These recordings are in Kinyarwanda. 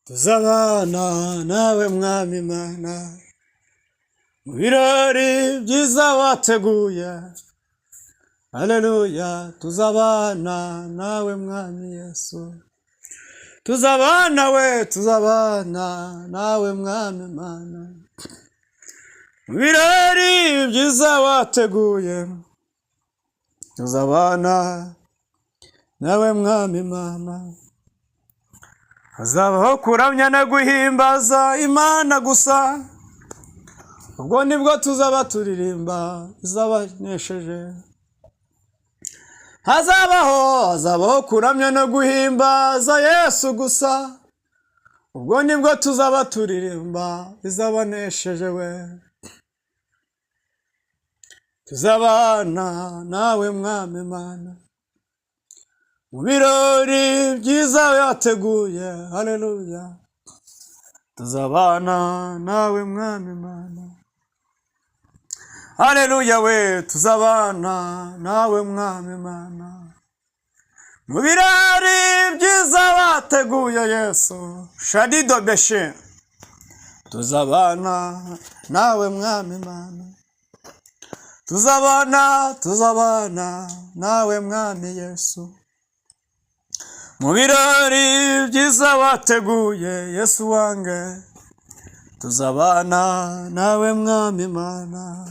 Tuzabana nawe Mwami Mana mu birori byiza wateguye. Haleluya, tuzabana nawe Mwami Yesu, tuzabana we, tuzabana nawe Mwami Mana mu birori byiza wateguye, tuzabana nawe Mwami Mana. Hazabaho kuramya no guhimbaza Imana gusa, ubwo nibwo tuzaba turirimba izabanesheje. Hazabaho kuramya no guhimbaza Yesu gusa, ubwo nibwo tuzaba turirimba izabanesheje we. Tuzabana nawe Mwami Mana mu birori byiza wateguye. Haleluya, tuzabana nawe Mwami Mana. Haleluya we, tuzabana nawe Mwami Mana mu birori byiza wateguye. Yesu shadido beshe, tuzabana nawe Mwami Mana, tuzabana, tuzabana nawe Mwami Yesu mu birori byiza wateguye. Yesu wange, tuzabana nawe Mwami Mana.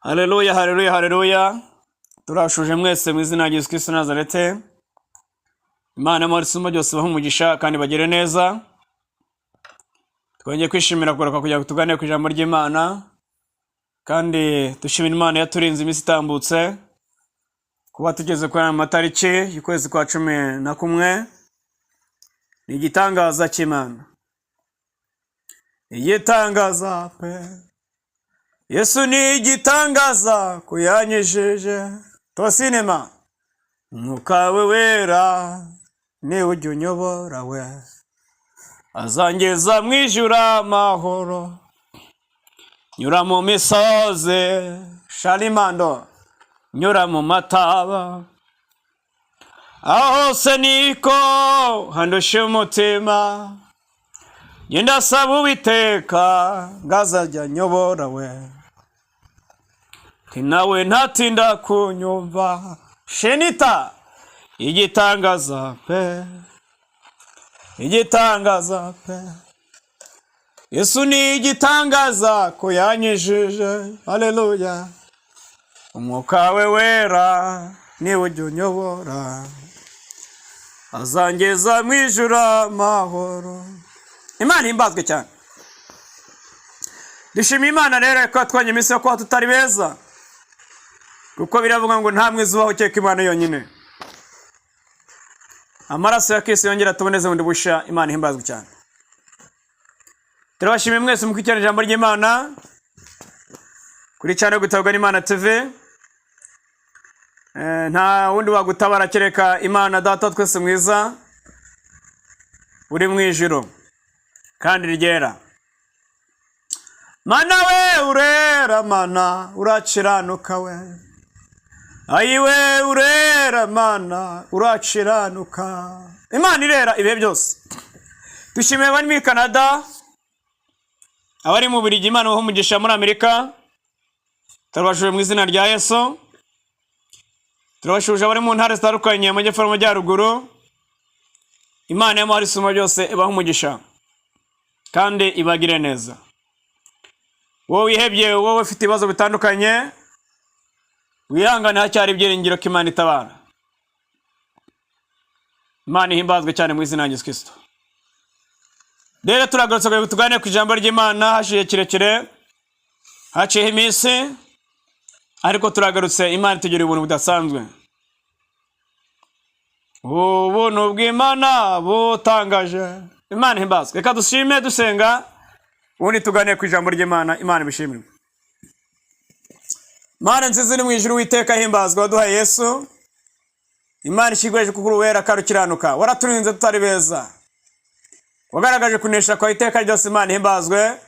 Haleluya, haleluya, haleluya! Turashuje mwese mu izina rya Yesu Kristo Nazarete. Imana y'amahoro isumba byose ibahe umugisha kandi bagire neza. Twongeye kwishimira kugaruka kugira ngo tuganire ku ijambo ry'Imana, kandi dushimira Imana yaturinze iminsi itambutse kuba tugeze kuri aya matariki y'ukwezi kwa 11. Ni igitangaza cy'Imana, igitangaza pe. Yesu ni igitangaza ko yanyijije tosinema. Umwuka we wera niwe ujya unyobora we, azangeza mu ijuru amahoro. Nyura mu misozi sharimando, nyura mu mataba, aho hose niko handusha umutima. Ngenda saba Uwiteka ngazajya nyobora we, nti nawe ntatinda kunyumva. Shenita, igitangaza pe, igitangaza pe. Yesu ni igitangaza ko yanyijije. Haleluya, umwuka we wera niwe ujya unyobora, azangeza mu ijuru amahoro. Imana ihimbazwe cyane. Dushimiye Imana rero ko twanye iminsi yo kuba tutari beza, kuko biravuga ngo nta mwiza ubaho ukeka Imana yonyine. Amaraso ya Kristo yongera tuboneze bundi busha. Imana ihimbazwe cyane. Turabashimiye mwese mukurikirana ijambo ry'Imana kuri cyane Gutabarwa n'Imana TV. Nta wundi wagutabara kereka Imana Data twese mwiza uri mu ijuru kandi ryera. Mana we, urera, Mana urakiranuka we. Ayiwe, urera Mana, urakiranuka. Imana irera ibihe byose. Dushimiye abari muri Canada, abari mu Burigi, Imana ibahe umugisha. Muri Amerika turabashuje mu izina rya Yesu. Turabashuje abari mu ntara zitandukanye, amajyepfo n'amajyaruguru. Imana y'amahoro isumba byose ibahe umugisha kandi ibagire neza. Wowe wihebye, wowe ufite ibibazo bitandukanye, wihangane, hacyari ibyiringiro ko Imana itabara. Imana ihimbazwe cyane mu izina rya Yesu Kristo. Rero turagarutse kugira ngo tuganire ku ijambo ry'Imana. Hashize kirekire, haciyeho iminsi, ariko turagarutse. Imana itugirira ubuntu budasanzwe, ubuntu bw'Imana butangaje. Imana ihimbazwe. Reka dushime dusenga, ubundi tuganire ku ijambo ry'Imana. Imana ibishimirwe. Mana nziza uri mu ijuru, Witeka himbazwa, waduhaye Yesu. Imana ishyirwa hejuru kuko uwera kandi ukiranuka. Waraturinze tutari beza, wagaragaje kunesha kwawe iteka ryose. Imana ihimbazwe,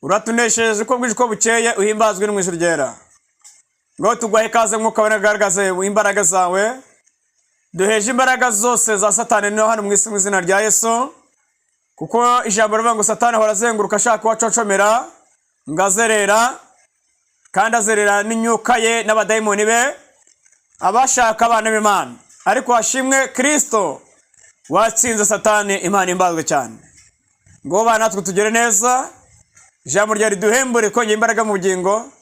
uratunesheje uko bwije uko bukeye. Uhimbazwe no mu ijuru ryera. Ngo tuguhaye ikaze, Mwuka wera, agaragaze imbaraga zawe. Duheje imbaraga zose za Satani no hano mu isi mu izina rya Yesu, kuko ijambo rivuga ngo Satani ahora azenguruka ashaka uwacocomera ngo azerera, kandi azerera n'imyuka ye n'abadayimoni be abashaka abana b'Imana. Ariko hashimwe Kristo watsinze Satani. Imana ihimbazwe cyane. Ngo bana natwe tugere neza, ijambo rya riduhembure kongera imbaraga mu bugingo.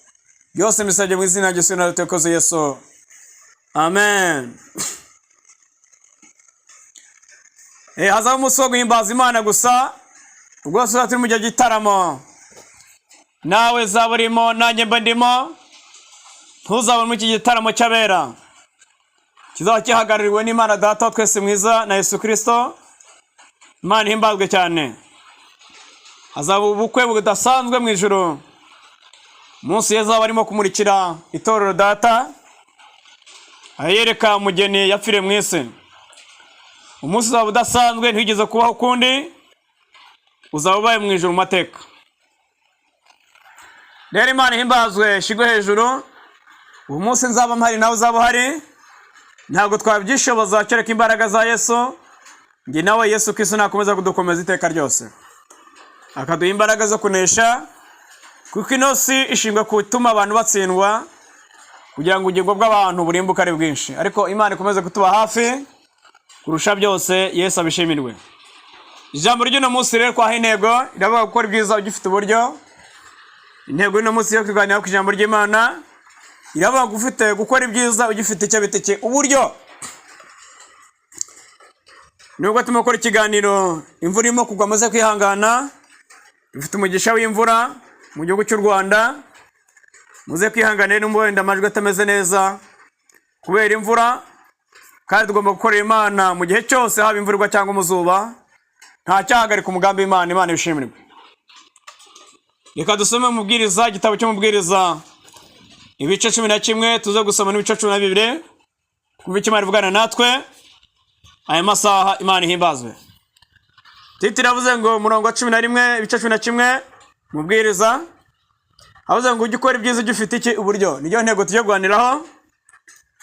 Byose mbisabye mu izina rya Yesu na Yesu Yesu, amen. Hazaba umunsi wo guhimbaza Imana gusa. Ubwo tuzaba turi mu gihe gitaramo, nawe zaba urimo, nanjye mba ndimo. Ntuzabone muri iki gitaramo cy'abera kizaba gihagarariwe n'Imana Data wa twese mwiza na Yesu Kirisito. Imana ihimbazwe cyane. Hazaba ubukwe budasanzwe mu ijuru, umunsi Yesu azaba arimo kumurikira itorero Data, ayereka umugeni yapfiriye mu isi. Umunsi uzaba udasanzwe, ntiwigeze kubaho ukundi, uzaba ubaye mu ijuru mu mateka. Rero Imana ihimbazwe, ishyirwe hejuru. Uwo munsi nzaba mpari, nawe uzaba uhari. Ntabwo twabyishoboza kereka imbaraga za Yesu. Njye nawe Yesu Kristo nakomeza kudukomeza iteka ryose, akaduha imbaraga zo kunesha, kuko ino si ishinzwe gutuma abantu batsindwa kugira ngo ubugingo bw'abantu burimbuke ari bwinshi. Ariko Imana ikomeze kutuba hafi kurusha byose, Yesu abishimirwe. Ijambo ry'uno munsi rero twaha intego iravuga gukora ibyiza ugifite uburyo. Intego y'uno munsi yo kuganira ku ijambo ry'Imana iravuga ngo ufite gukora ibyiza ugifite icyo bita iki? Uburyo. Nubwo turimo gukora ikiganiro imvura irimo kugwa, amaze kwihangana. Dufite umugisha w'imvura mu gihugu cy'u Rwanda. Muze kwihanganira n'ubwo wenda amajwi atameze neza kubera imvura, kandi tugomba gukorera Imana mu gihe cyose, haba imvura igwa cyangwa mu zuba. Nta cyahagarika umugambi w'Imana. Imana ibishimirwe. Reka dusome Mubwiriza, igitabo cy'Umubwiriza, ibice 11, tuze gusoma n'ibice 12, kumva icyo Imana ivugana natwe aya masaha. Imana ihimbazwe. Titre iravuze ngo, umurongo wa 11, ibice 11, Mubwiriza, avuze ngo ujye ukora ibyiza ujye ufite iki? Uburyo. Niyo ntego tujye kuganiraho,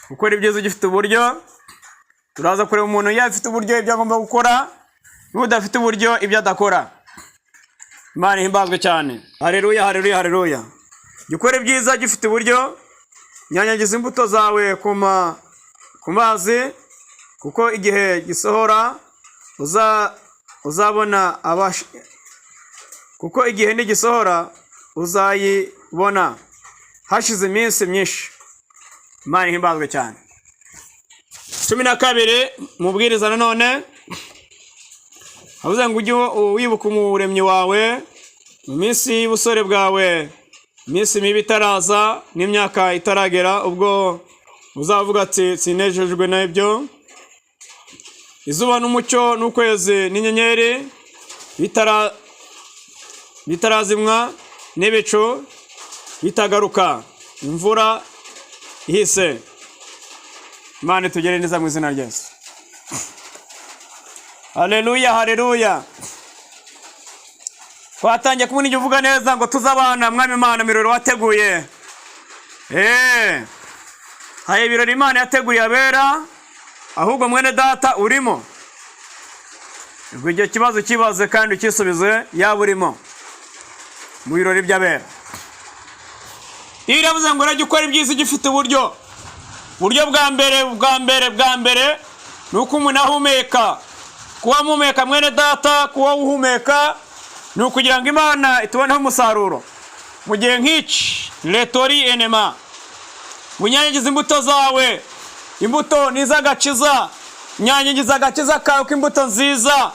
gukora ibyiza ugifite uburyo. Turaza kureba umuntu iyo afite uburyo ibyo agomba gukora, n'udafite uburyo ibyo adakora. Imana ihimbazwe cyane. Hareruya, hareruya, hareruya. Jya ukora ibyiza ugifite uburyo. Nyanyagiza imbuto zawe ku mazi, kuko igihe gisohora uzabona abash, kuko igihe nigisohora uzayibona hashize iminsi myinshi. Imana ihimbazwe cyane. 12, Mubwiriza nanone, avuze ngo ujye wibuka Umuremyi wawe mu minsi y'ubusore bwawe, iminsi mibi itaraza n'imyaka itaragera ubwo uzavuga ati: "Sinejejwe n'ibyo." Izuba n'umucyo n'ukwezi n'inyenyeri bitarazimwa, n'ibicu bitagaruka, imvura ihise. Imana itugere neza mu izina rya Yesu. Haleluya, haleluya. Twatangiye kubona ibyo uvuga neza ngo tuzabana Mwami Imana mirori wateguye. Hari ibirori Imana yateguriye abera. Ahubwo mwene Data, urimo? Ubwo icyo kibazo kibaze kandi ukisubize, yaba urimo mu birori by'abera. Iyo iravuze ngo urajya ukora ibyiza ugifite uburyo. Uburyo bwa mbere, bwa mbere, bwa mbere ni uko umuntu ahumeka. Kuba muhumeka, mwene Data, kuba uhumeka ni ukugira ngo Imana ituboneho umusaruro mu gihe nk'iki. Retori enema, unyanyagiza imbuto zawe. Imbuto ni iz'agakiza. Nyanyagiza agakiza kawe k'imbuto nziza.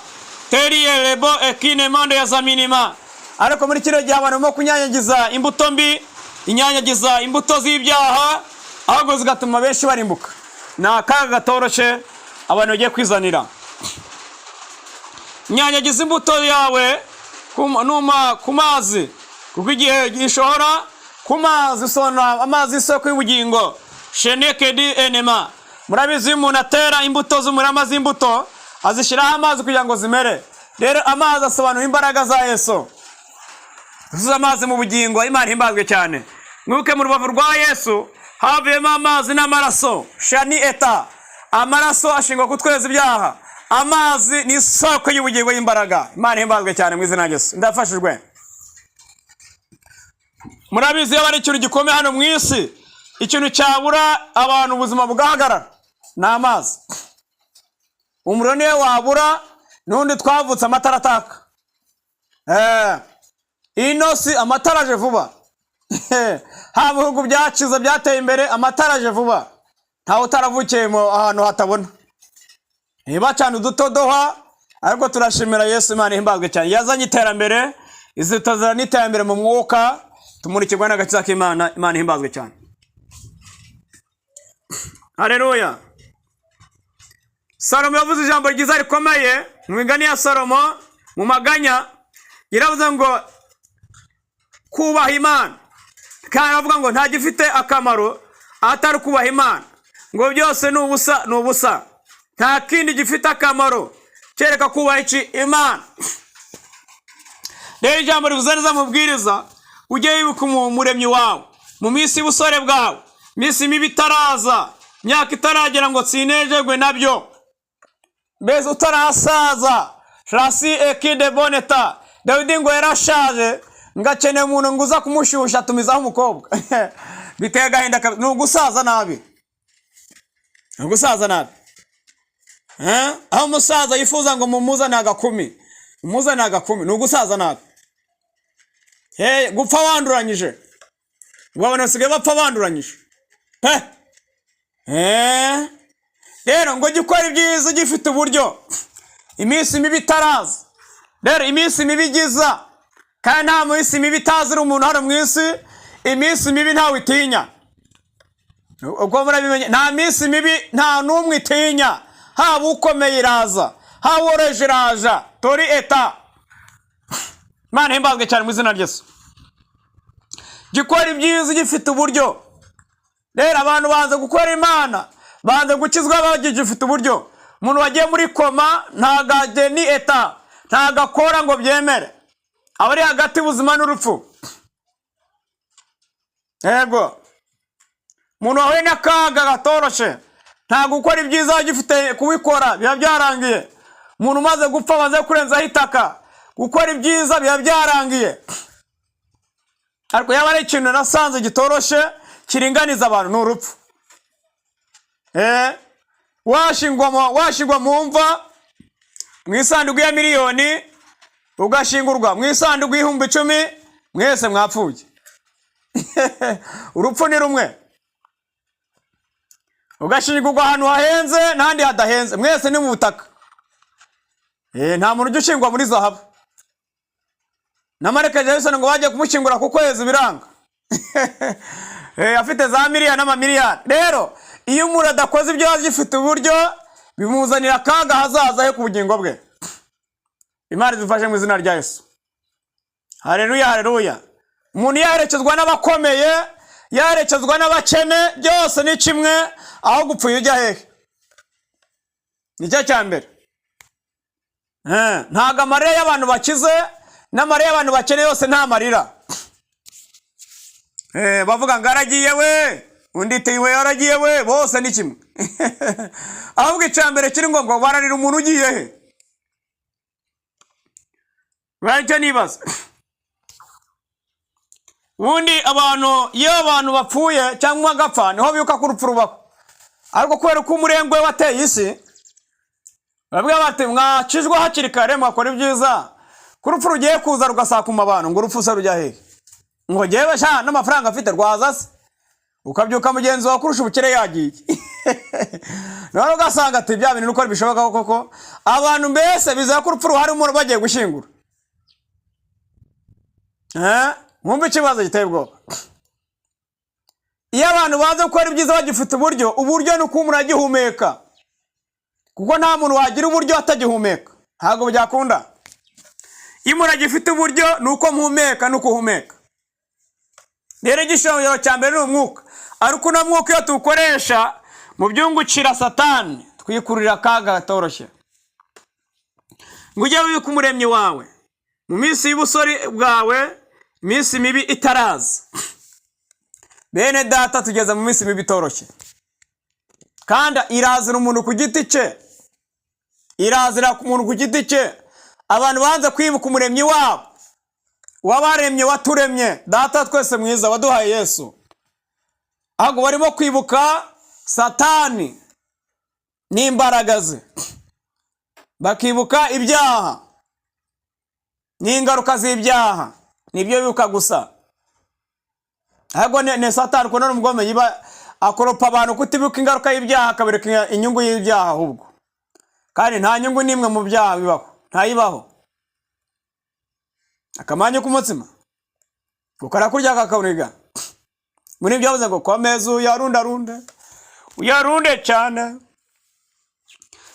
Teriye rebo ekine mando ya zaminima. Ariko muri kino gihe abantu barimo kunyanyagiza imbuto mbi, inyanyagiza imbuto z'ibyaha, ahubwo zigatuma benshi barimbuka. Ni akaga katoroshye abantu bagiye kwizanira. Nyanyagiza imbuto yawe numa ku mazi, kuko igihe gishobora ku mazi usona amazi y'isoko y'ubugingo. Sheneke di enema. Murabizi, iyo umuntu atera imbuto z'umurama z'imbuto, azishyiraho amazi kugira ngo zimere. Rero amazi asobanura imbaraga za Yesu. Zuzuza amazi mu bugingo. Imana ihimbazwe cyane. Mwibuke mu rubavu rwa Yesu havuyemo amazi n'amaraso. Shani eta. Amaraso ashingwa kutweza ibyaha. Amazi ni isoko y'ubugingo, y'imbaraga. Imana ihimbazwe cyane mu izina rya Yesu. Ndafashijwe. Murabizi, iyo ari ikintu gikomeye hano mu isi, ikintu cyabura abantu ubuzima bugahagarara, ni amazi. Umuriro niyo wabura, n'undi twavutse amatara ataka. Ino si amatara aje vuba. Haba ibihugu byakize, byateye imbere, amatara aje vuba. Ntawe utaravukiye mu ahantu hatabona, ntibacane udutodoha. Ariko turashimira Yesu, Imana ihimbazwe cyane, yazanye iterambere, izitazana n'iterambere mu mwuka, tumurikirwa n'agakiza k'Imana. Imana ihimbazwe cyane, haleluya. Salomo yavuze ijambo ryiza rikomeye mu migani ya Salomo, mu Maganya. Yaravuze ngo kubaha Imana, kandi aravuga ngo nta gifite akamaro atari kubaha Imana, ngo byose ni ubusa, ni ubusa, nta kindi gifite akamaro kereka kubaha iki? Imana. Rero ijambo rivuze neza, mubwiriza, ujye wibuka Umuremyi wawe mu minsi y'ubusore bwawe, minsi mibi itaraza, imyaka itaragera ngo sinejejwe nabyo, mbese utarasaza rasi ekide boneta. Dawidi ngo yarashaje, ngo akeneye umuntu ngo uza kumushyushya, atumizaho umukobwa. Biteye agahinda kabisa. Ni ugusaza nabi, ni ugusaza nabi. Eh? Aho umusaza yifuza ngo mumuzane agakumi, mumuzane agakumi, ni ugusaza nabi. Hey, gupfa wanduranyije. Ubu abantu basigaye bapfa banduranyije pe. Eh? Rero ngo jya ukora ibyiza ugifite uburyo, iminsi mibi itaraza. Rero iminsi mibi igiza, kandi nta minsi mibi itazira umuntu hano mu isi. Iminsi mibi ntawe itinya, ubwo murabimenye. Nta minsi mibi, nta n'umwe itinya. Haba ukomeye iraza, haba uworoheje iraja tori eta. Imana ihimbazwe cyane mu izina rya Yesu. Jya ukora ibyiza ugifite uburyo. Rero abantu banze gukora Imana, banze gukizwa bagifite uburyo. Umuntu wagiye muri koma ntago ageni eta, ntago akora ngo byemere, aba ari hagati y'ubuzima n'urupfu. Yego, umuntu wahuye n'akaga gatoroshe ntabwo gukora ibyiza agifite kubikora, biba byarangiye. Umuntu umaze gupfa, amaze kurenzaho itaka, gukora ibyiza biba byarangiye. Ariko yaba ari ikintu nasanze gitoroshe kiringaniza abantu, ni urupfu. Washingwa mu mva mu isanduku ya miliyoni, ugashingurwa mu isanduku y'10,000, mwese mwapfuye. Urupfu ni rumwe. Ugashingurwa ahantu hahenze n'ahandi hadahenze, mwese ni mu butaka. Nta muntu ujya ushingwa muri zahabu. Na Michael Jackson ngo bagiye kumushyingura ku kwezi biranga. Afite za miliyari n'amamiliyari. Rero iyo umuntu adakoze ibyo agifite uburyo, bimuzanira akaga hazaza he ku bugingo bwe. Imana idufashe mu izina rya Yesu. Haleluya, haleluya. Umuntu yaherekezwa n'abakomeye, yaherekezwa n'abakene, byose ni kimwe. Aho gupfuye ujya hehe? Nicyo cya mbere. Ntabwo amarira y'abantu bakize n'amarira y'abantu bakene yose nta marira. Bavuga ngo aragiye we, undi iti we aragiye we, bose ni kimwe. Ahubwo icya mbere kiri ngombwa, bararira umuntu ugiye he? Icyo nibaza ubundi, abantu iyo abantu bapfuye cyangwa agapfa, niho bibuka ko urupfu rubaho. Ariko kubera ko umurengwe wateye isi, baravuga bati mwakijwe hakiri kare, mwakora ibyiza, ko urupfu rugiye kuza rugasakuma abantu. Ngo urupfu se rujya hehe? Ngo jyewe sha n'amafaranga afite rwaza se? Ukabyuka mugenzi wawe kurusha ubukire yagiye. None ugasanga ati bya bintu nuko bishoboka koko. Abantu mbese bizera ko urupfu ruhari umuntu bagiye gushyingura. Mwumve ikibazo giteye ubwoba. Iyo abantu baza gukora ibyiza bagifite uburyo, uburyo ni uko umuntu agihumeka, kuko nta muntu wagira uburyo atagihumeka, ntabwo byakunda. Iyo umuntu agifite uburyo ni uko mpumeka, ni uko uhumeka. Rero igishobora cya mbere ni umwuka. Ariko uno mwuka iyo tuwukoresha mu byungukira Satani, twikururira akaga katoroshye. Ngo ujye wibika Umuremyi wawe mu minsi y'ubusore bwawe, iminsi mibi itaraza. Bene data, tugeze mu minsi mibi itoroshye. Kandi irazira umuntu ku giti cye, irazira ku muntu ku giti cye. Abantu banze kwibuka Umuremyi wabo, wabaremye, waturemye, Data twese mwiza waduhaye Yesu. Ahubwo barimo kwibuka Satani n'imbaraga ze, bakibuka ibyaha n'ingaruka z'ibyaha. Nibyo bibuka gusa. Ahubwo ni Satani, ukuntu ari umugome, yiba akoropa abantu kutibuka ingaruka y'ibyaha, akabereka inyungu y'ibyaha ahubwo. Kandi nta nyungu n'imwe mu byaha bibaho, ntayibaho. Akamanyu k'umutsima karakurya kakawuniga. Muri ibyo bavuze ngo komeza uyarundarunde, uyarunde cyane,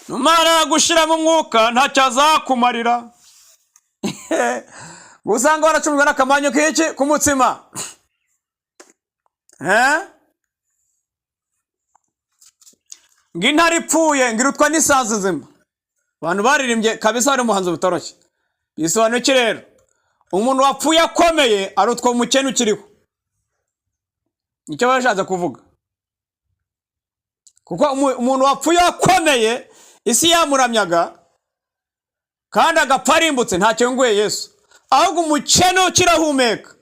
numara gushiramo umwuka ntacyo azakumarira. Usanga waracumujwe n'akamanyu k'iki? K'umutsima. Eh? Ngo intare ipfuye ngo irutwa n'isazi nzima. Abantu baririmbye kabisa, bari umuhanzi butoroshye. Bisobanuye iki rero? Umuntu wapfuye akomeye arutwa umukene ukiriho. Nicyo bashatse kuvuga, kuko umuntu wapfuye akomeye, isi yamuramyaga, kandi agapfa arimbutse, ntacyo yunguye Yesu. Ahubwo umukene ukirahumeka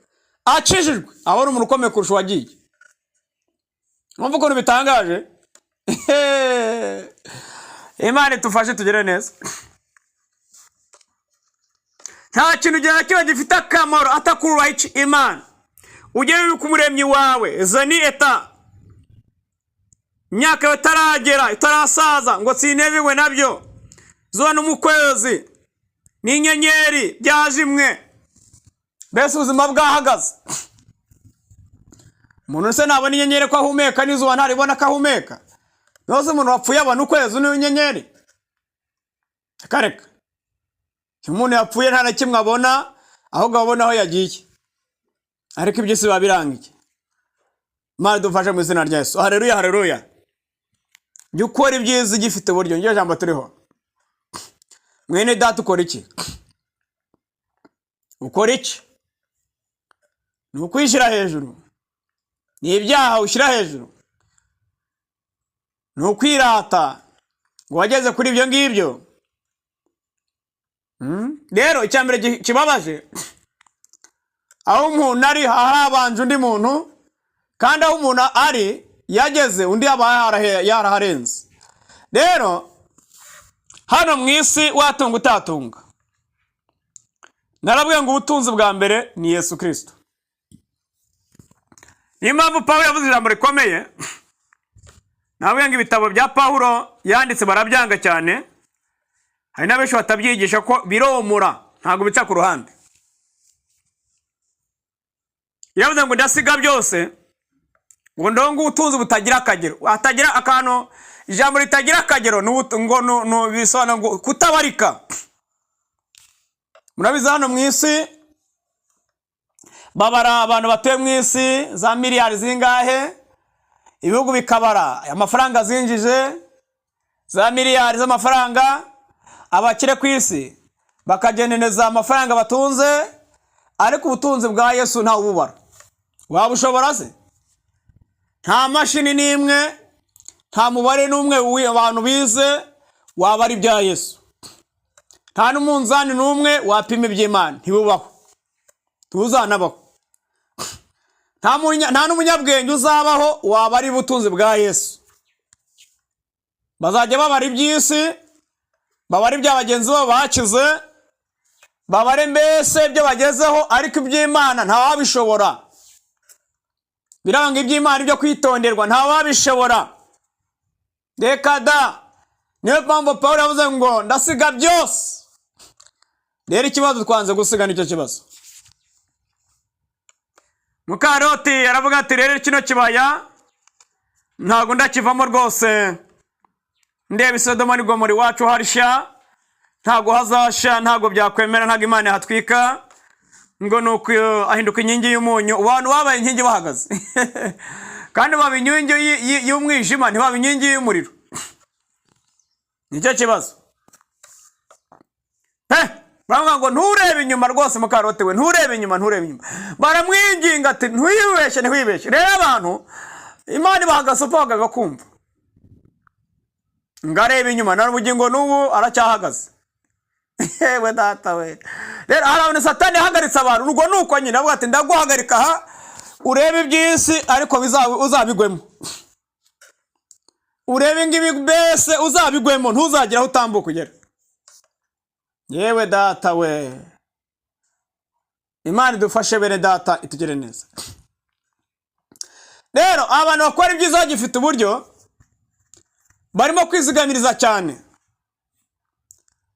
akijijwe aba ari umuntu ukomeye kurusha uwagiye. Mwumva ukuntu bitangaje? Imana itufashe tugere neza. Nta kintu na kimwe gifite akamaro atakururaho iki? Imana. Ujye wibuka Umuremyi wawe zani eta imyaka yawe itaragera, itarasaza, ngo sinebiwe nabyo zuba n'umukwezi n'inyenyeri byajimwe, mbese ubuzima bwahagaze. Umuntu se nabona inyenyeri ko ahumeka, n'izuba ntaribona ko ahumeka? Rwose umuntu wapfuye abona ukwezi n'inyenyeri? Reka reka! Iyo umuntu yapfuye nta na kimwe abona, ahubwo abona aho yagiye, ariko iby'isi biba birangiye. Imana idufashe mu izina rya Yesu. Hareruya, hareruya! Jya ukora ibyiza ugifite uburyo. Niryo jambo turiho. Mwene Data, ukora iki? Ukora iki? Ni ukwishyira hejuru? Ni ibyaha ushyira hejuru? Ni ukwirata ngo wageze kuri ibyo ngibyo? Rero icya mbere kibabaje, aho umuntu ari habanje undi muntu, kandi aho umuntu ari yageze undi aba yaraharenze. Rero hano mu isi, watunga utatunga, narabwiye ngo ubutunzi bwa mbere ni Yesu Kirisito. Niyo mpamvu Pawulo yavuze ijambo rikomeye. Nabwiye ngo ibitabo bya Pawulo yanditse barabyanga cyane, hari n'abenshi batabyigisha ko biromora, ntabwo bica ku ruhande. Yavuze ngo ndasiga byose ngo ndonge ubutunzi butagira akagero. Atagira akantu, ijambo ritagira akagero ni ngo bisobanura ngo kutabarika. Murabizi, hano mu isi babara abantu batuye mu isi za miliyari zingahe, ibihugu bikabara amafaranga zinjije, za miliyari z'amafaranga, abakire ku isi bakageneneza amafaranga batunze. Ariko ubutunzi bwa Yesu ntawe ububara. Waba ushobora se? Nta mashini n'imwe, nta mubare n'umwe abantu bize waba ari ibya Yesu. Nta n'umunzani n'umwe wapima iby'Imana, ntibubaho, ntuzanabaho. Nta n'umunyabwenge uzabaho waba ari ubutunzi bwa Yesu. Bazajya babara iby'isi, babara ibya bagenzi babo bakize, babare mbese ibyo bagezeho, ariko iby'Imana ntawabishobora. Biranga iby'Imana ibyo kwitonderwa, ntawabishobora. Reka da! Niyo mpamvu Paul yavuze ngo ndasiga byose. Rero ikibazo, twanze gusiga, nicyo kibazo. Mukaroti aravuga ati rero kino kibaya ntabwo ndakivamo rwose, ndeba Isodoma n'Igomora iwacu harishya, ntabwo hazasha, ntabwo byakwemera, ntabwo Imana yahatwika. Ngo ni uko ahinduka inkingi y'umunyu. Abantu babaye inkingi bahagaze, kandi baba inkingi y'umwijima, ntibaba inkingi y'umuriro. Nicyo kibazo pe. Baravuga ngo nturebe inyuma rwose, mukarote we, nturebe inyuma, nturebe inyuma. Baramwinginga ati ntiwibeshye, ntiwibeshye. Rero abantu Imana ibaha agasopo bakakumva. Ngo arebe inyuma, na ubugingo n'ubu aracyahagaze. Yewe data we! Rero hari abantu Satani yahagaritse abantu. Urwo ni uko nyine avuga ati: "Ndaguhagarika aha urebe iby'isi, ariko uzabigwemo, urebe ngibi, mbese uzabigwemo, ntuzagire aho utambuka ugera." Yewe data we! Imana idufashe, bene data, itugire neza. Rero abantu bakora ibyiza bagifite uburyo barimo kwizigamiriza cyane,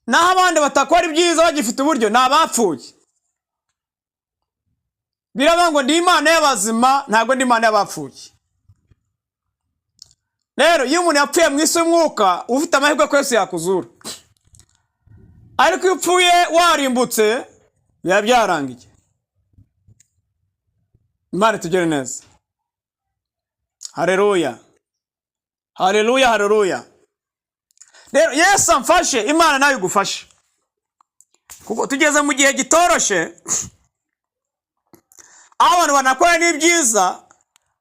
naho abandi batakora ibyiza bagifite uburyo ni abapfuye. Biravuga ngo: "Ndi Imana y'abazima, ntabwo ndi Imana y'abapfuye." Rero iyo umuntu yapfuye mu isi y'umwuka, ufite amahirwe ko Yesu yakuzura, ariko iyo upfuye warimbutse, biba byarangiye. Imana itugire neza. Hareruya, hareruya, hareruya! Rero Yesu amfashe, Imana nawe igufashe, kuko tugeze mu gihe gitoroshe aho abantu banakora n'ibyiza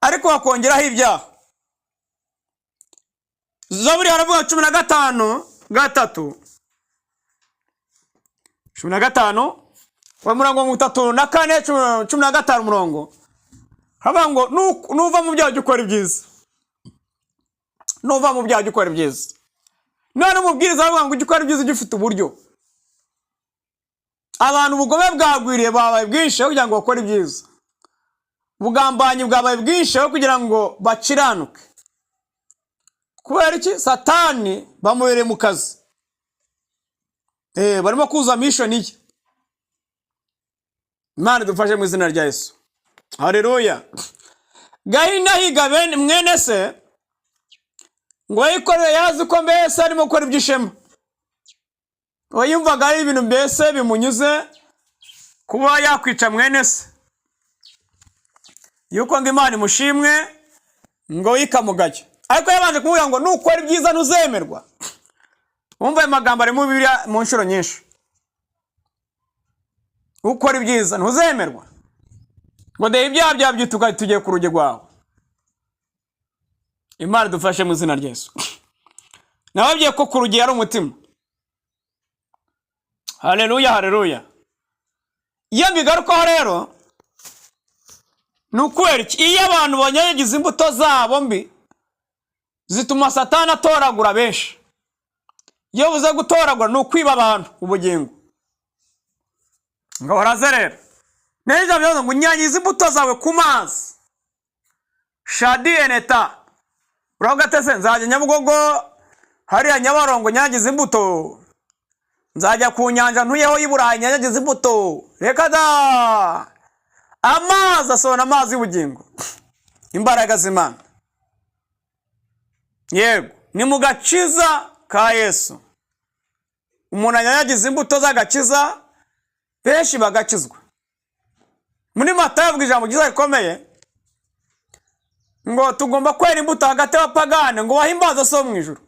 ariko bakongeraho ibyaha. Zaburi haravuga 15:3, 15 wa murongo 34, 15 umurongo, haravuga ngo: "Nuva mu byaha ujye ukora ibyiza, nuva mu byaha ujye ukora ibyiza." None umubwiriza aravuga ngo ujye ukora ibyiza ujye ufite uburyo. Abantu ubugome bwagwiriye, babaye bwinshi, aho kugira ngo bakore ibyiza. Ubugambanyi bwabaye bwinshi, aho kugira ngo bakiranuke. Kubera iki? Satani bamubereye mu kazi. Barimo kuza mission ye. Imana idufashe mu izina rya Yesu. Haleluya! Gahini ahiga bene mwene se ngo yikorere, yazi ko mbese arimo gukora iby'ishema. We yumvaga ari ibintu mbese bimunyuze kuba yakwica mwene se, yuko ngo Imana imushimwe ngo yikamugaye. Ariko yabanje kumubwira ngo: "Nukora ibyiza ntuzemerwa." Wumva ayo magambo ari mu Bibiliya mu nshuro nyinshi: "Ukora ibyiza ntuzemerwa," ngo: "Dore ibyaha byawe byituka tugiye ku rugi rwawe." Imana idufashe mu izina rya Yesu. Nababwiye ko ku rugi ari umutima. Haleluya, haleluya! Iyo mbigarukaho rero ni ukubera iki? Iyo abantu banyanyagiza imbuto zabo mbi, zituma Satani atoragura benshi. Iyo buze gutoragura, ni ukwiba abantu ubugingo ngo baraze. Rero neza bivuze ngo: "Nyanyiza imbuto zawe ku mazi." Shadi eneta uravuga ati: "Ese nzajya Nyabugogo hariya Nyabarongo nyangiza imbuto? Nzajya ku nyanja ntuyeho y'i Burayi nyanyagiza imbuto?" Reka da! Amazi asohora amazi y'ubugingo, imbaraga z'Imana. Yego, ni mu gakiza ka Yesu umuntu anyanyagiza imbuto z'agakiza, benshi bagakizwa. Muri Matayo avuga ijambo ryiza rikomeye ngo tugomba kwera imbuto hagati y'abapagane, ngo bahimbaze So mu ijuru,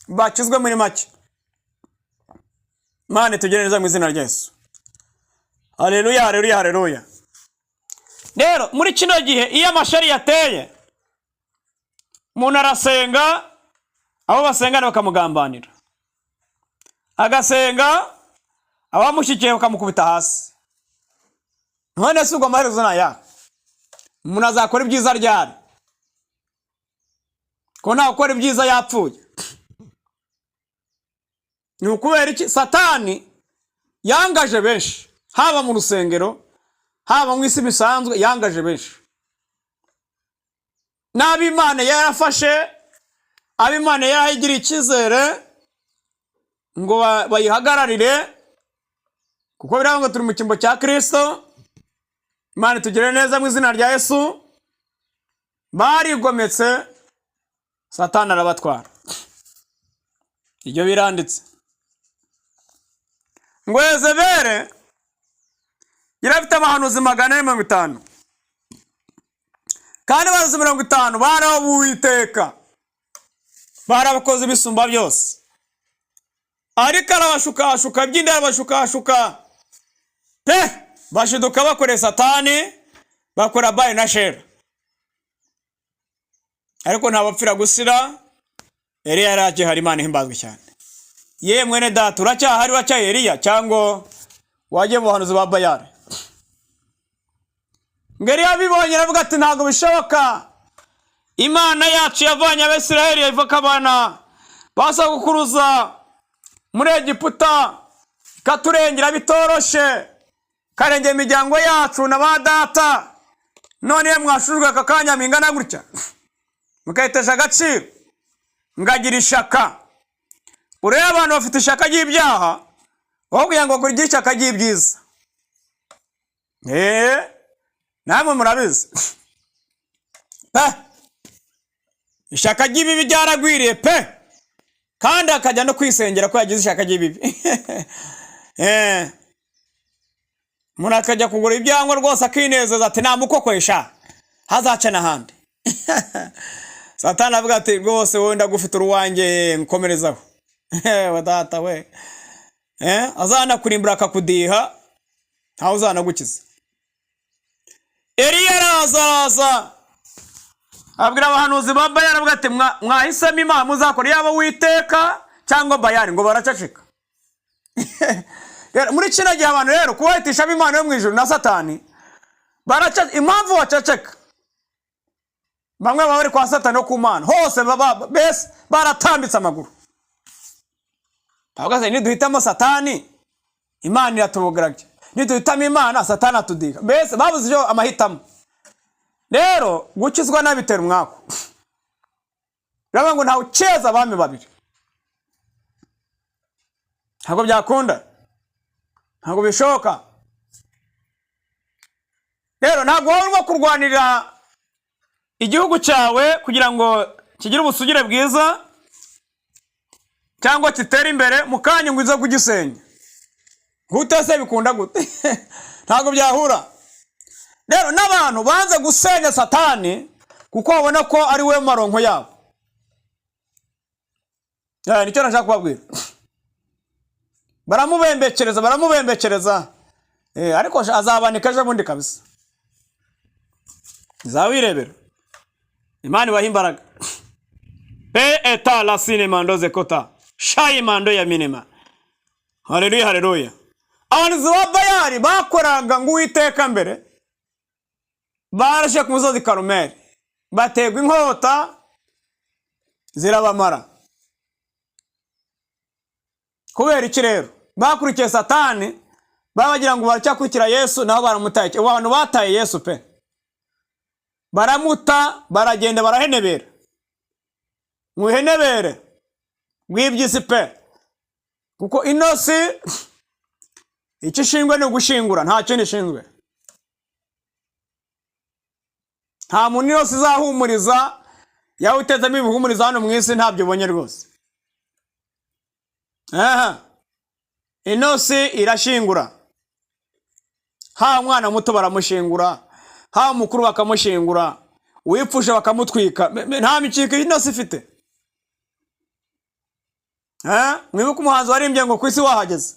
bakizwe muri make. Imana itugire neza mu izina rya Yesu. Haleluya, haleluya, haleluya! Rero muri kino gihe, iyo amashari yateye, umuntu arasenga, abo basengana bakamugambanira, agasenga, abamushyigikiye bakamukubita hasi. None se ubwo amaherezo ni ayahe? Umuntu azakora ibyiza ryari, ko ntawe ukora ibyiza yapfuye? Ni ukubera iki? Satani yangaje benshi, haba mu rusengero, haba mu isi bisanzwe, yangaje benshi. N'ab'Imana yarafashe, ab'Imana yarayigiriye icyizere ngo bayihagararire, kuko biravuga ngo turi mu cyimbo cya Kirisito. Imana itugire neza mu izina rya Yesu. Barigometse, Satani arabatwara. Ibyo biranditse ngo Yezebere yari afite abahanuzi 450, kandi abahanuzi 50 bari Uwiteka, bari abakozi b'Isumba byose. Ariko arabashukashuka by'inda, arabashukashuka pe, bashiduka bakoreye Satani, bakora Bayi na Shera. Ariko ntabapfira gusira. Eliya yari akihari. Imana ihimbazwe cyane. Ye mwene data, uracyahari? Uracyari Eliya cyangwa wagiye mu buhanuzi ba Bayari? Ngo Eliya abibonye aravuga ati: "Ntabwo bishoboka. Imana yacu yavanye Abisirayeli ikabana basogokuruza muri Egiputa, ikaturengera bitoroshe, ikarengera imiryango yacu na ba data. None iyo mwashujwe aka kanya mingana gutya mukayitesha agaciro, ngagira ishaka." Urebe, abantu bafite ishaka ry'ibyaha aho kugira ngo bagire ishyaka ry'ibyiza. Eee, namwe murabizi pe, ishyaka ry'ibibi ryaragwiriye pe, kandi akajya no kwisengera ko yagize ishyaka ry'ibibi. Umuntu akajya kugura ibyangwa rwose, akinezeza ati: "Namukokoresha hazaca n'ahandi." Satani avuga ati: "Rwose wowe ndagufite uruwanjye, nkomerezaho we data we." Azanakurimbura akakudiha, ntawe uzanagukiza. Eliya araza, araza abwira abahanuzi ba Bayali, aravuga ati: "Mwahisemo Imana muzakora, yaba Uwiteka cyangwa Bayali." Ngo baraceceka. Rero, muri kino gihe abantu rero kubahitishamo Imana yo mu ijuru na Satani baraca. Impamvu baceceka, bamwe baba bari kwa Satani no ku Mana hose, baba mbese baratambitse amaguru. Bavuga ati: "Niduhitamo Satani, Imana iratubugaragye; niduhitamo Imana, Satani atudiga." Mbese babuze icyo amahitamo. Rero gukizwa nabitera umwaku. Biravuga ngo ntawe ukeza abami babiri, ntabwo byakunda, ntabwo bishoboka. Rero ntabwo wowe urimo kurwanirira igihugu cyawe kugira ngo kigire ubusugire bwiza cyangwa kitere imbere, mu kanya ngo uze kugisenya. Gute se? Bikunda gute? Ntabwo byahura. Rero n'abantu banze gusenya Satani kuko babona ko ari we maronko yabo. Nicyo nashaka kubabwira. Baramubembekereza, baramubembekereza. Ariko azabanika ejo bundi kabisa, zawirebera. Imana ibaha imbaraga pe. Eta la sinema ndoze kota shayi mando ya minema. Haleluya, haleluya. Abahanuzi ba Bayali bakoraga ngo Uwiteka mbere, barashe ku musozi Karumeli, bategwa inkota zirabamara. Kubera iki? Rero bakurikiye Satani, baba bagira ngo baracyakurikira Yesu, nabo baramutaye. Ubu abantu bataye Yesu pe, baramuta, baragenda barahenebera mu ihenebere rw'iby'isi pe, kuko ino si icyo ishinzwe ni ugushingura, nta kindi ishinzwe. Nta muntu ino si izahumuriza. Yaba utezemo ibihumuriza hano mu isi, ntabyo ubonye rwose. Aha ino si irashingura. Haba umwana muto baramushingura, haba umukuru bakamushingura, uwipfusha bakamutwika. Nta mikiko ino si ifite. Mwibuke umuhanzi waririmbye ngo ku isi wahageze.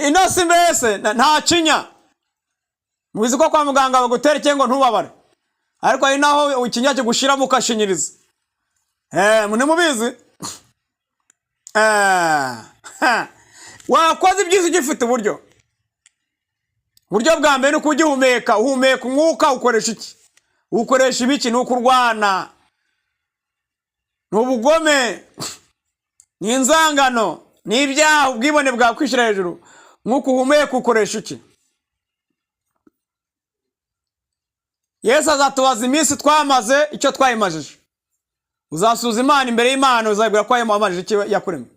Ino si mbese nta kinya. Mubizi ko kwa muganga bagutera ikinga ngo ntubabare, ariko hari naho ikinya kigushiramo ukashinyiriza. Ntimubizi? Ha. Wakoze ibyiza ugifite uburyo. Uburyo bwa mbere ni uko ugihumeka. Uhumeka umwuka, ukoresha iki? Ukoresha ibiki? Ni ukurwana, ni ubugome, ni inzangano, ni ibyaha, ubwibone bwakwishyira hejuru. Nk'uko uhumeka, ukoresha iki? Yesu azatubaza iminsi twamaze, icyo twayimajije. Uzasuza Imana imbere y'Imana, uzabwira ko wamajije icyo yakuremye?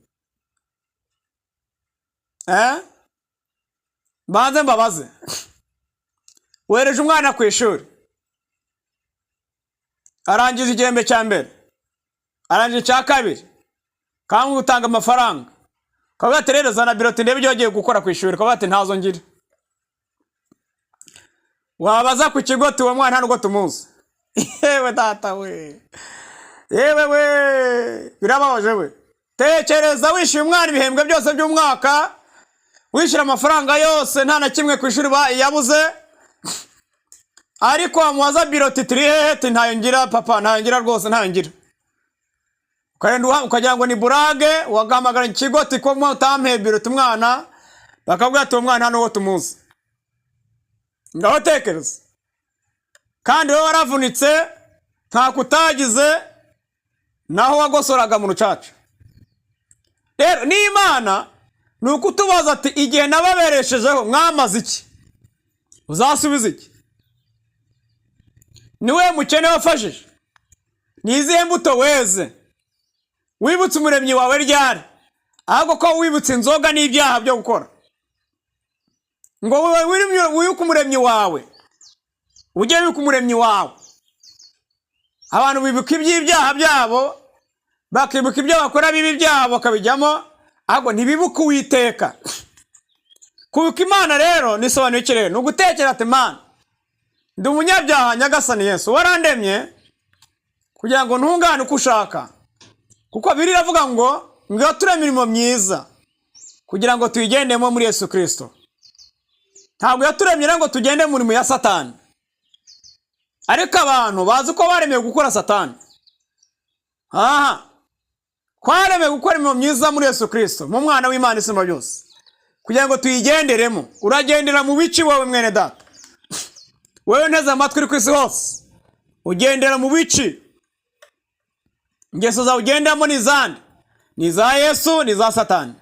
Mbanze mbabaze: wereje umwana ku ishuri, arangije igihembwe cya mbere, arangije icya kabiri, kandi utanga amafaranga, ukavuga ati: "Rero zana bulletin ndebe ibyo wagiye gukora ku ishuri." Ukavuga ati: "Ntazo ngira." Wabaza ku kigo, ati: "Uwo mwana nta nubwo tumuzi." Yewe data we, yewe we, birababaje we. Tekereza wishyuye umwana ibihembwe byose by'umwaka, wishyura amafaranga yose, nta na kimwe ku ishuri yabuze, ariko wamubaza bulletin turi hehe, ati: "Ntayo ngira papa, ntayo ngira rwose, ntayo ngira." Ukagenda ukagira ngo ni burage, wagahamagara ikigo ati ko utampeye bulletin umwana, bakabwira ati uwo mwana hano uwo tumuzi. Ngaho tekereza, kandi wowe waravunitse, ntako utagize, naho wagosoraga mu rucaca. Rero n'Imana ni ukutubaza ati igihe nababereshejeho mwamaze iki? Uzasubiza iki? Ni we mukene wafashije? Ni izihe mbuto weze? Wibutse Umuremyi wawe ryari? Ahubwo ko wibutse inzoga n'ibyaha byo gukora, ngo wibuke Umuremyi wawe, ujye wibuka Umuremyi wawe. Abantu bibuka iby'ibyaha byabo, bakibuka ibyo bakora bibi byabo bakabijyamo, ahubwo ntibibuke Uwiteka. Kwibuka Imana rero nisobanuye iki? Rero ni ugutekera ati Mana, ndi umunyabyaha, Nyagasani Yesu, warandemye kugira ngo ntungane uko ushaka, kuko Bibiliya iravuga ngo ture imirimo myiza kugira ngo tuyigendemo muri Yesu Kirisito. Ntabwo yaturemye rero ngo tugende mu mirimo ya Satani, ariko abantu bazi ko baremewe gukora Satani. Aha twaremewe gukora imirimo myiza muri Yesu Kirisito, mu Mwana w'Imana isumba byose, kugira ngo tuyigenderemo. Uragendera mu bici wowe mwene data, wowe nteze amatwi uri ku isi hose? Ugendera mu bici? Ingeso zawe ugenderamo ni izande? Ni iza Yesu, ni iza Satani?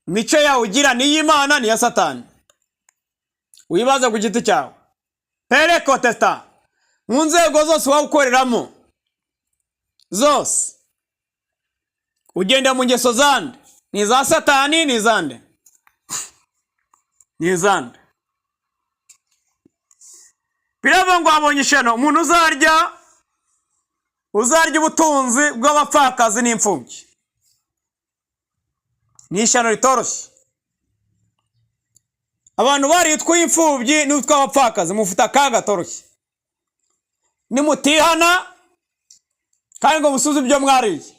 Imico yawe ugira ni iy'Imana, ni iya Satani? Wibaze ku giti cyawe. Perekotesita mu nzego zose waba ukoreramo zose, ugenda mu ngeso zande? Ni iza Satani, ni izande? Ni izande? Biravuga ngo habonye ishyano umuntu uzarya ubutunzi bw'abapfakazi n'imfubyi. Ni ishyano ritoroshye. Abantu baritwa imfubyi n'utw'abapfakazi, mufite akaga gatoroshye nimutihana kandi ngo musubize ibyo mwariye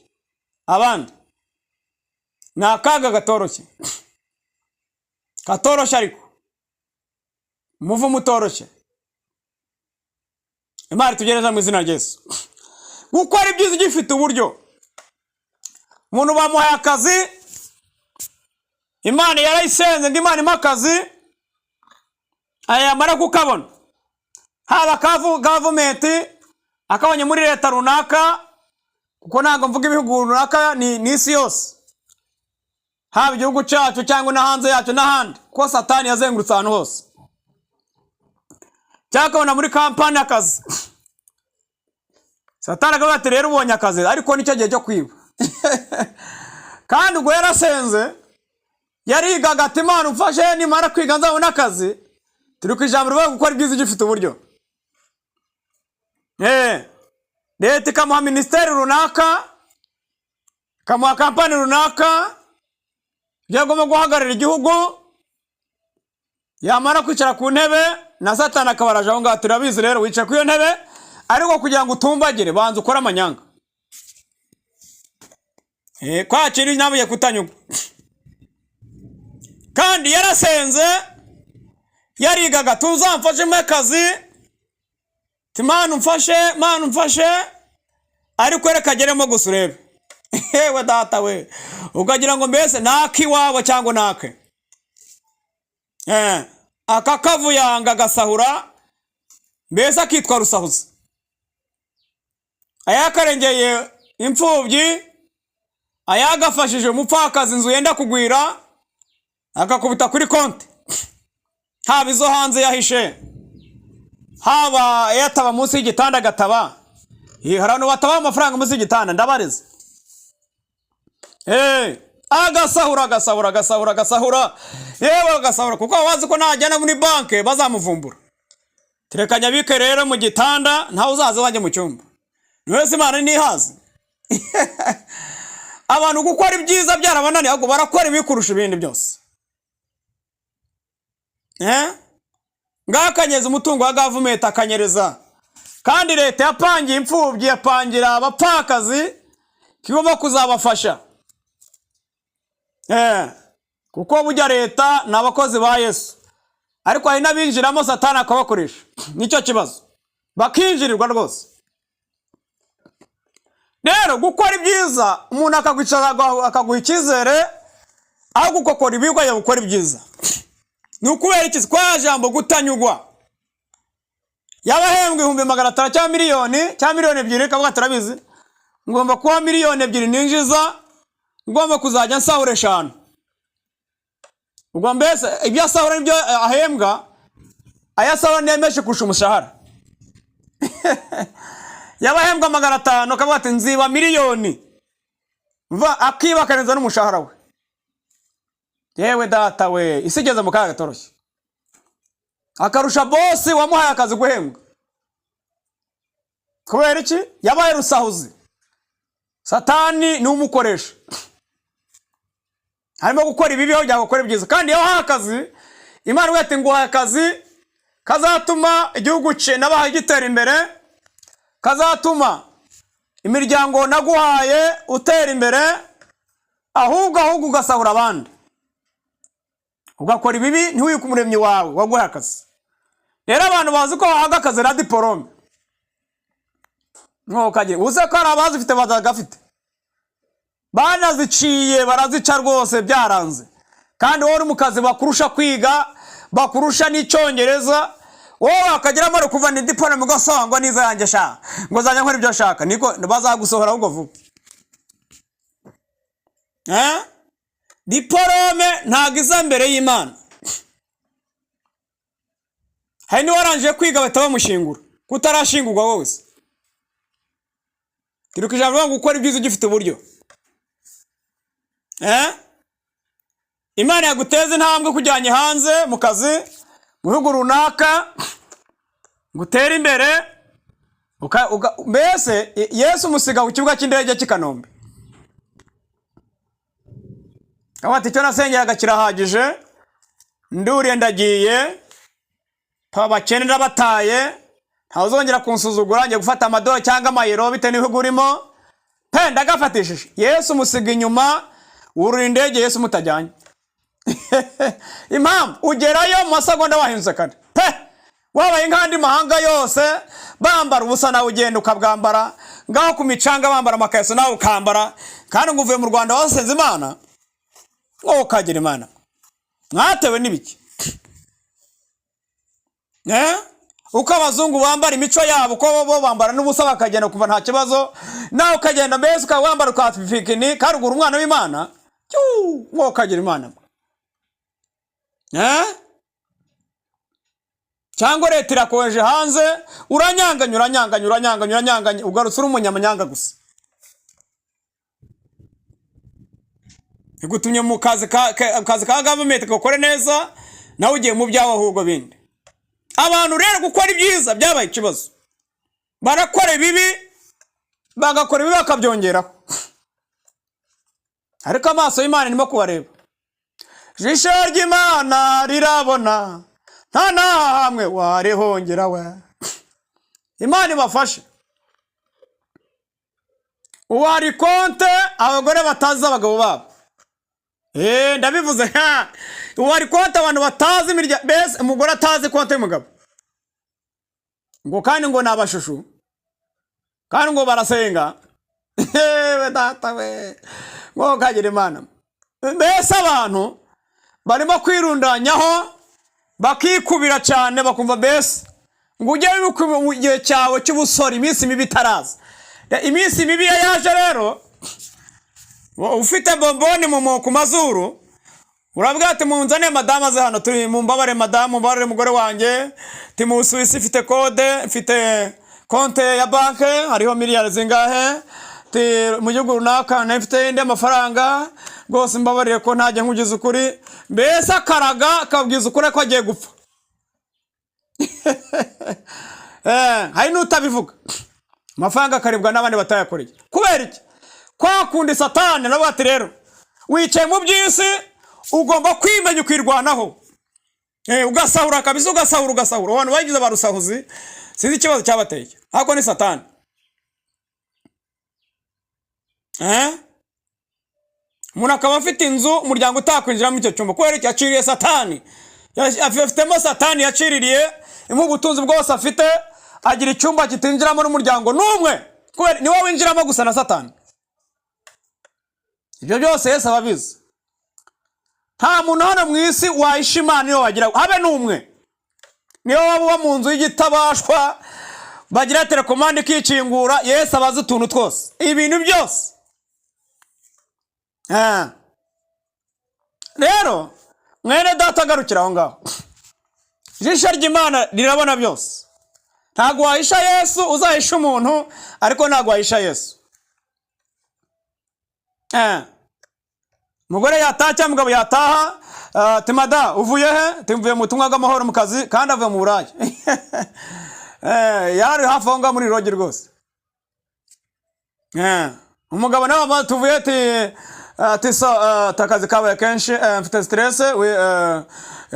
abandi. Ni akaga gatoroshye, katoroshye, ariko umuvumo utoroshye. Imana itugereza mu izina rya Yesu. Gukora ibyiza ugifite uburyo. Umuntu bamuhaye akazi, Imana yarayisenze ngo Imana impe akazi, aya yamara kukabona, haba government, akabonye muri leta runaka, kuko ntabwo mvuga ibihugu runaka, ni isi yose, haba igihugu cyacu cyangwa no hanze yacyo n'ahandi, kuko Satani yazengurutse ahantu hose. Cyangwa akabona muri kampani akazi, Satani akavuga ati rero ubonye akazi, ariko nicyo gihe cyo kwiba. Kandi ubwo yarasenze, yarigaga ati Imana umfashe, nimara kwiga nzabona akazi. Turi ku ijambo rivuga gukora ibyiza ugifite uburyo. Leta ikamuha minisiteri runaka, ikamuha kampani runaka ibyo agomba guhagararira igihugu. Yamara kwicara ku ntebe, na Satani akabaraje aho ngaho. Turabizi rero, wicaye ku iyo ntebe, ariko kugira ngo utumbagire banza ukore amanyanga. Kwakira inama kutanyugwa, kandi yarasenze, yarigaga tuzamfashe mpe akazi, Mana umfashe, Mana umfashe, ariko reka ageremo gusa urebe. Yewe data we, ukagira ngo mbese nake iwabo cyangwa nake aka kavuyanga, agasahura, mbese akitwa rusahuzi, ayakarengeye imfubyi, ayagafashije umupfakazi inzu yenda kugwira, akakubita kuri konti, haba izo hanze yahishe, haba yataba munsi y'igitanda agataba. Hari abantu bataba amafaranga munsi y'igitanda, ndabareze. Agasahura, agasahura, agasahura, agasahura, yewe agasahura, kuko bazi ko najyana muri banki bazamuvumbura. Tereka nyabike rero mu gitanda, ntawe uzaza iwanjye mu cyumba. Ni wese Imana ntihazi. Abantu gukora ibyiza byarabananiye, ahubwo barakora ibibi kurusha ibindi byose. Ngaho akanyereza umutungo wa government, akanyereza, kandi leta yapangiye imfubyi, yapangira abapfakazi kigomba kuzabafasha. Kuko burya leta ni abakozi ba Yesu, ariko hari n'abinjiramo Satani akabakoresha, nicyo kibazo, bakinjirirwa rwose. Rero gukora ibyiza, umuntu akakwicara akaguha icyizere, aho gukokora ibibi ukajya gukora ibyiza. Ni ukubera iki? Kwa jambo gutanyugwa. Yaba ahembwa 500,000 cyangwa miliyoni cyangwa 2 miliyoni, kavuga turabizi, ngomba kuba 2 miliyoni ninjiza, ngomba kuzajya nsahura 5. Ubwo mbese ibyo asahura nibyo ahembwa, ayo asahura niyo menshi kurusha umushahara. Yaba ahembwa 500, akavuga ati nziba miliyoni, va akiba akarenza n'umushahara we. Yewe data we, isi igeze mu kaga katoroshye. Akarusha bosi wamuhaye akazi guhembwa. Kubera iki? Yabaye rusahuzi. Satani niwe umukoresha, harimo gukora ibibi aho gukora ibyiza. Kandi iyo wahaye akazi Imana ivuga ati nguhaye akazi kazatuma igihugu cye nabahaye gitera imbere, kazatuma imiryango naguhaye utera imbere, ahubwo ugasahura abandi, ugakora ibibi, ntiwike umuremyi wawe waguhaye akazi. Rero abantu bazi ko wahabwa akazi na diporome, ntukagira uze ko hari abazifite batagafite, banaziciye barazica rwose byaranze. Kandi wowe uri mu kazi bakurusha kwiga, bakurusha n'icyongereza, wowe wakageramo ari kuva ni diporome ugasanga ngo niza yanjye sha, ngo zajya nkora ibyo ashaka, niko bazagusohora ahubwo vuba. Eh? Diporome ntabwo iza mbere y'Imana. Hari n'uwarangije kwiga bahita bamushingura, kutarashingurwa wowe se? Tiruka ijambo rivuga ngo gukora ibyiza ugifite uburyo. Eh? Imana yaguteza intambwe kujyanye hanze mu kazi mu bihugu runaka ngo utere imbere, mbese Yesu umusiga ku kibuga cy'indege cy'i Kanombe, aho ati icyo nasengeraga kirahagije, nduriye ndagiye, abakene ndabataye, ntawuzongera kunsuzugura, ngiye gufata amadolari cyangwa amayero bitewe n'ibihugu urimo pe, ndagafatishije. Yesu umusiga inyuma, wurura indege Yesu mutajyanye. Impamvu ugerayo mu masegonda wahindutse kare pe, wabaye nk'andi mahanga yose, bambara ubusa nawe ugenda ukabwambara, ngaho ku micanga bambara amakayeso nawe ukambara, kandi ngo uvuye mu Rwanda wasenze Imana, wowe ukagira Imana. Mwatewe n'ibiki? Eh? Uko abazungu bambara imico yabo, uko bo bambara n'ubusa bakagenda kuva nta kibazo, nawe ukagenda mbese ukaba wambara ukafikini kandi ugura umwana w'Imana. Cyuu, wowe ukagira Imana. Eh? Cyangwa leta irakonje hanze, uranyanganya, uranyanganya, uranyanganya, uranyanganya, ugarutse uri umunyamanyanga gusa. Igutumye mu kazi ka gavumenti gakore neza, nawe ugiye mu byawe ahubwo bindi. Abantu rero gukora ibyiza byabaye ikibazo, barakora ibibi, bagakora ibibi bakabyongeraho. Ariko amaso y'Imana irimo kubareba, ijisho ry'Imana rirabona, nta na hamwe warihongera we. Imana ibafashe. Ubu hari konte abagore batazi abagabo babo. Ndabivuze ha, ubu hari konte abantu batazi imirya, mbese umugore atazi konte y'umugabo, ngo kandi ngo ni abashushu, kandi ngo barasenga. Yewe data we, ngo kagira Imana. Mbese abantu barimo kwirundanyaho bakikubira cyane, bakumva mbese ngo ujye wibuka mu gihe cyawe cy'ubusore, iminsi mibi itaraza. Iminsi mibi iyo yaje rero, ufite bomboni ku mazuru, urabwira ati munzane madamu aze hano, turi mumbabare madamu, mumbabarire mugore wanjye, ti mu Busuwisi mfite kode, mfite konte ya banke hariho miliyari zingahe, ti mu gihugu runaka nayo mfite indi amafaranga, rwose mbabarire ko ntajya nkugize ukuri. Mbese akaraga akabwiza ukuri ko agiye gupfa. Hari n'utabivuga, amafaranga akaribwa n'abandi batayakoreye. Kubera iki? Kwa kundi Satani nawe ati rero wicaye mu by'isi, ugomba kwimenya ukirwanaho. Ugasahura kabisa, ugasahura, ugasahura. Abantu bagize abarusahuzi, sinzi ikibazo cyabateye, ariko ni Satani. Umuntu akaba afite inzu umuryango utakwinjiramo icyo cyumba. Kubera iki? Yaciriye Satani, afitemo Satani yaciririye imuha ubutunzi bwose afite, agira icyumba kitinjiramo n'umuryango n'umwe. Kubera ni wowe winjiramo gusa na Satani. Ibyo byose Yesu aba abizi. Nta muntu hano mu isi wahisha Imana iyo wagira, habe n'umwe. Niyo waba uba mu nzu y'igitabashwa, bagira télécommande ikikingura, Yesu abazi utuntu twose, ibintu byose. Rero mwene data, agarukira aho ngaho. Ijisho ry'Imana rirabona byose. Ntabwo wahisha Yesu. Uzahisha umuntu, ariko ntabwo wahisha Yesu. Umugore yataha cyangwa umugabo yataha, ati: "Mada, uvuye he?" "Timvuye mu butumwa bw'amahoro mu kazi," kandi avuye mu buraya. Yari hafi aho ngaho muri rogi rwose. Umugabo nawe tuvuye, ati: "So akazi kabaye kenshi, mfite stress we,"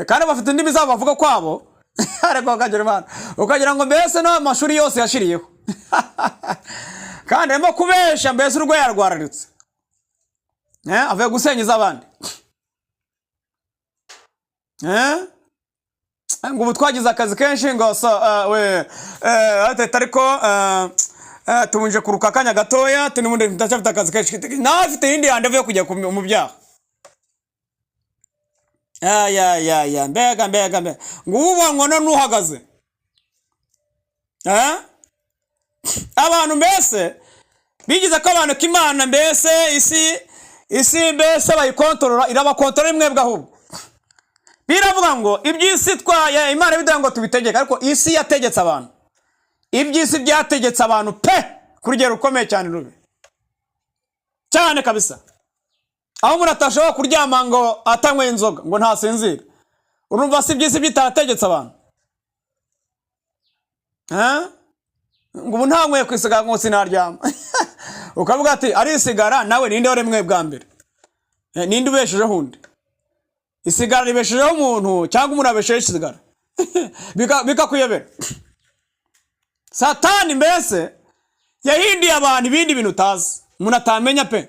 kandi bafite indimi zabo bavuga kwabo, ariko bakagira Imana, ukagira ngo mbese no amashuri yose yashiriyeho, kandi arimo kubesha. Mbese urwo yarwararitse, avuye gusenyeza abandi. Ngo ubu twagize akazi kenshi, ngo so we ati ariko tubunje kuruka akanya gatoya, ati n'ubundi ndacyafite akazi kenshi. Nawe afite iyindi yandi avuye kujya mu byaha. Ya ya ya, mbega mbega mbega! Ngo ubu ubonwa n'uhagaze. Abantu mbese bigize ko abantu k'Imana, mbese isi mbese bayikontorora, irabakontorora imwebwe. Ahubwo biravuga ngo iby'isi twaye Imana biduha ngo tubitegeke, ariko isi yategetse abantu. Iby'isi byategetse abantu pe, ku rugero rukomeye cyane, rubi cyane kabisa, aho umuntu atashobora kuryama ngo atanyweye inzoga, ngo ntasinzire. Urumva si iby'isi bitategetse abantu? Eh? Ngo ubu ntanyweye ku isigara ngo sinaryama. Ukavuga ati arisigara nawe ninde waremwe bwa mbere? Ninde ubeshejeho undi? Isigara ribeshejeho umuntu cyangwa umuntu abeshejeho isigara? Bikakuyobera. Satani mbese yahinduye abantu ibindi bintu utazi, umuntu atamenya pe.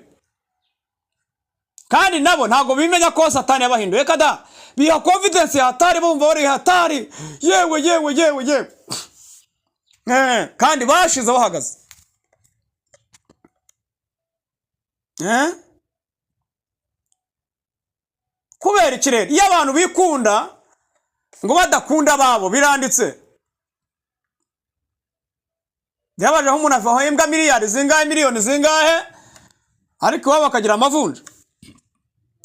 Kandi nabo ntabwo bimenya ko Satani yabahinduye. Kada biha confidence ya hatari, bumva bari hatari, yewe yewe yewe yewe. Kandi bashize bahagaze. Kubera iki rero iyo abantu bikunda ngo badakunda ababo? Biranditse, byabaje aho umuntu ahembwa miliyari zingahe, miliyoni zingahe, ariko iwabo bakagira amavunja,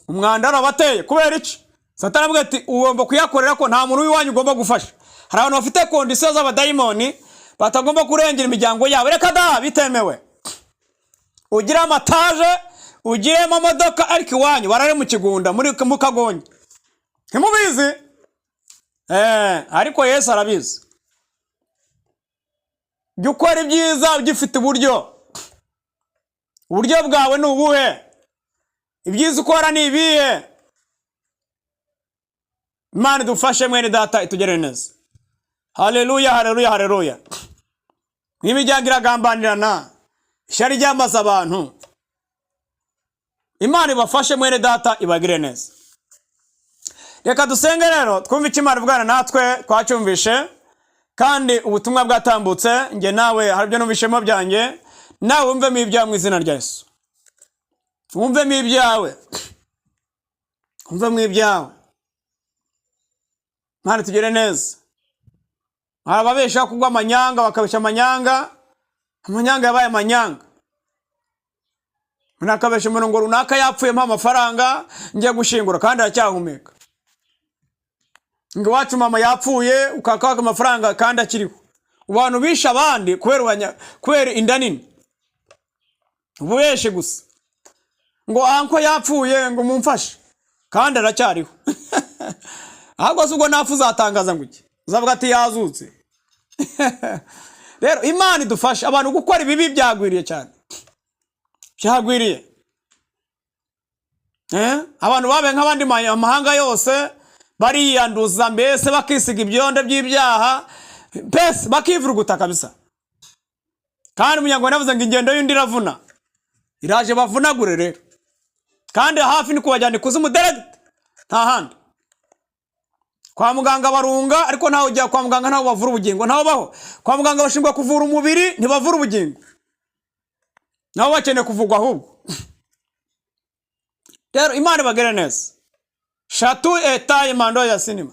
umwanda warabateye. Kubera iki? Satani avuga ati ugomba kuyakorera ko nta muntu w'iwanyu ugomba gufasha. Hari abantu bafite condition z'abadayimoni, batagomba kurengera imiryango yabo. Reka da, bitemewe. Ugire amataje, ugire amamodoka, ariko iwanyu barare mu kigunda, muri mu kagonyi. Ntimubizi? Ariko Yesu arabizi. Jya ukora ibyiza ugifite uburyo. Uburyo bwawe ni ubuhe? Ibyiza ukora ni ibihe? Imana idufashe, mwene data, itugere neza. Haleluya, haleluya, haleluya! Nk'imiryango iragambanirana, ishyari ryamaze abantu. Imana ibafashe, mwene data, ibagire neza. Reka dusenge rero, twumve icyo Imana ivugana natwe. Twacyumvishe kandi ubutumwa bwatambutse. Njye nawe hari ibyo numvishemo byanjye, nawe wumvemo ibyawe mu izina rya Yesu. Wumvemo ibyawe, wumvemo ibyawe. Imana tugere neza. Hari ababesha kugwa amanyanga, bakabeshya amanyanga. Amanyanga yabaye amanyanga. Umuntu akabesha umuntu ngo runaka yapfuyemo, amafaranga ngiye gushyingura, kandi aracyahumeka. Ngo iwacu mama yapfuye, ukakaka amafaranga kandi akiriho. Abantu bishe abandi kubera inda nini, ububeshe gusa. Ngo uncle yapfuye, ngo mumfashe, kandi aracyariho. Ahubwo se ubwo napfa uzatangaza ngo iki? Uzavuga ati yazutse? Rero Imana idufashe. Abantu gukora ibibi byagwiriye cyane, byagwiriye. Abantu babaye nk'abandi amahanga yose, bariyanduza mbese, bakisiga ibyondo by'ibyaha, mbese bakivuruguta kabisa. Kandi umunyarwanda yavuze ngo ingendo y'undi iravuna. Iraje bavunagure rero, kandi hafi ni kubajyana ikuzimu direct, nta handi. Kwa muganga barunga, ariko ntawe ujya kwa muganga, ntawe bavura ubugingo, ntawe baho. Kwa muganga bashinzwe kuvura umubiri, ntibavura ubugingo. Nabo bakeneye kuvugwa ahubwo. Rero Imana ibagere neza. Shatu etaye mando ya sinema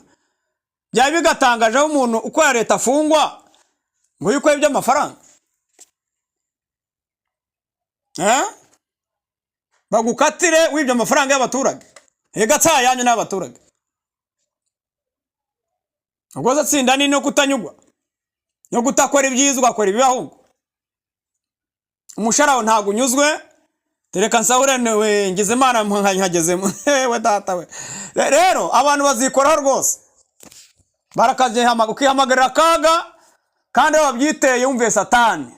byaba bigatangaje aho umuntu ukorera leta afungwa ngo yuko iby'amafaranga. Eh? Bagukatire wibye amafaranga y'abaturage. Ega tsa yanyu n'abaturage. Ubwo se tsinda ni no kutanyugwa no kutakora ibyiza, ugakora ibibi ahubwo. Umushahara wawe ntabwo unyuzwe, tereka nsahure, we ngize Imana nkagezemo, we data we. Rero abantu bazikoraho rwose, barakazihamaga, ukihamagarira akaga kandi iyo wabyiteye wumviye Satani.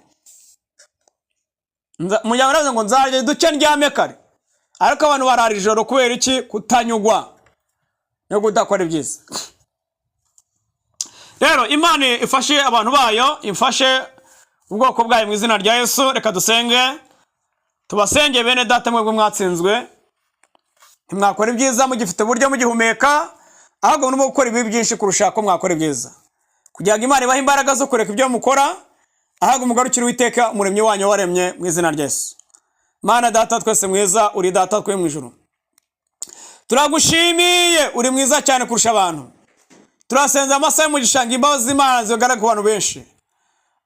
Umuryango uravuze ngo nzarya duke ndyame kare, ariko abantu barara ijoro kubera iki? Kutanyugwa no kudakora ibyiza. Rero Imana ifashe abantu bayo, ifashe ubwoko bwayo mu izina rya Yesu. Reka dusenge, tubasenge bene data mwebwe mwatsinzwe, ntimwakora ibyiza mugifite uburyo, mugihumeka, ahubwo murimo gukora ibibi byinshi kurusha ko mwakora ibyiza, kugira ngo Imana ibahe imbaraga zo kureka ibyo mukora, ahubwo mugarukire Uwiteka umuremyi wanyu waremye mu izina rya Yesu. Mana Data twese mwiza, uri Data twe mu ijuru, turagushimiye, uri mwiza cyane kurusha abantu. Turasenza amasaha y'umugisha ngo imbabazi z'Imana zigaragare ku bantu benshi.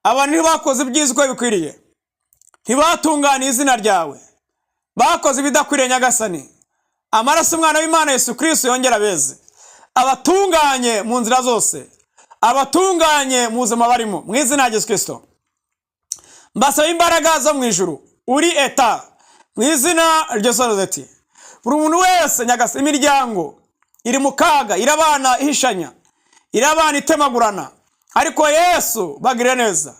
Abantu ntibakoze ibyiza uko bikwiriye, ntibatunganiye izina ryawe, bakoze ibidakwiriye. Nyagasani, amaraso umwana w'Imana Yesu Kristo yongera abeze, abatunganye mu nzira zose, abatunganye mu buzima barimo mu izina rya Yesu Kristo. Mbasaba imbaraga zo mu ijuru, uri eta mu izina rya Yesu. Buri muntu wese, Nyagasani, imiryango iri mu kaga, irabana ihishanya, irabana itemagurana, ariko Yesu bagire neza,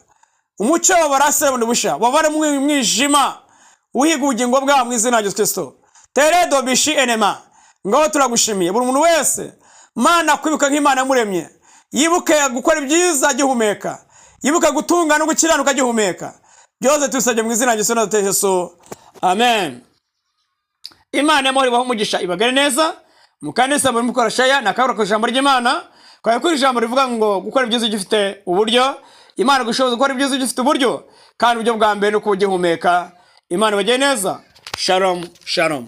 umucyo barase bundi bushya, bavane mu mwijima uhiga ubugingo bwabo mu izina rya Yesu Kristo. Teredo bishi enema. Ngaho turagushimiye. Buri muntu wese, Mana, kwibuka nk'Imana yamuremye, yibuke gukora ibyiza agihumeka, yibuke gutunga no gukiranuka agihumeka. Byose tubisabye mu izina rya Yesu na Yesu, amen. Imana y'amahoro ibahe umugisha, ibagare neza. Mukanisa muri mukora share nakabura ku ijambo ry'Imana, kwa kuri ijambo rivuga ngo gukora ibyiza ugifite uburyo. Imana gushoboza gukora ibyiza ugifite uburyo, kandi uburyo bwa mbere ni uko ugihumeka. Imana ibagire neza. Shalom, shalom.